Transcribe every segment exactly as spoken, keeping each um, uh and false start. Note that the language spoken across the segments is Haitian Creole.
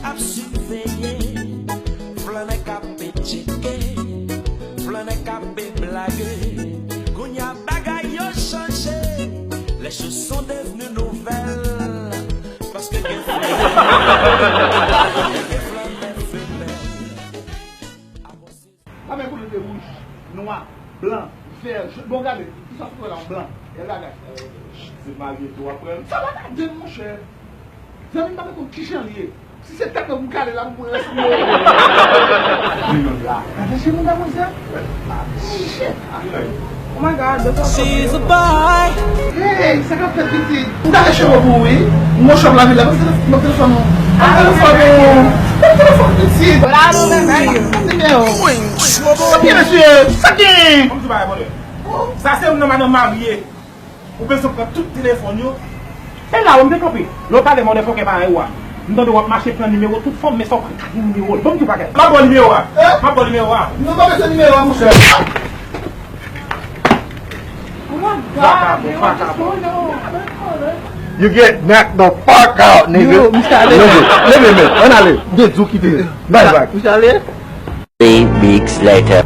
Ap siveye, flannè k ap tcheke, flannè k ap blage. Kounye a bagay yo chanje, les choses sont devenues nouvelles. Paske gen flannè, gen flannè femèl. Sa men koulè te wouj, nwa, blan, vè, jòn. Bon, gade, kisa w wè la, yon blan. E lagaj. Se marye tou apre l. Sa pa gade, monchè. Zanmi m pa konn kijan l ye. Si se tèt mwen pou m kale la, pou mwen resi yo. Gade je moun damwazèl. Shit. Oh my God, this is She's a boy. Hey, sa k ap fèt pitit? M ta fè cheve pou ou wi. M gon chòp lavil la, ban m telefòn ou. Ban m telefòn ou. Ban m telefòn pitit. Nimewo. Sa byen mesye. Sa gen. Sa se youn nan madanm marye. Ou bezwen pran tout telefòn yo. E la ou m te kanpe. Lè w pale mòdèfòkè parèy ou a. M tande w ap mache pran nimewo tout fanm, men sa w pran kat nimewo l. Ban m tou bagay. M ap ba w nimewo a. M ap ba w nimewo a. Non, pa bezwen nimewo a, monchè. Vakabon, vakabon. You get knocked the fuck out, nigga. Yo, misye ale. Leve, leve, men. Ann ale. Gen djou kite. Bay, bay. Misye ale. Three weeks later.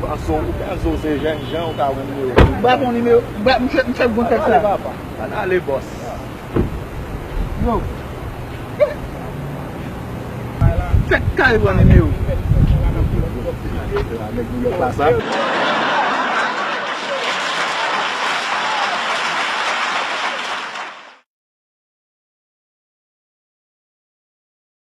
Paske ou ka zo se jènjan, ou ka wè nimewo. Ba bon nimewo. Ba, misye, misye bon tèt sa. Ann ale, papa. Ann ale, bòs. Yo. Tèt kare pran nimewo. Nèg Nouyòk la sa.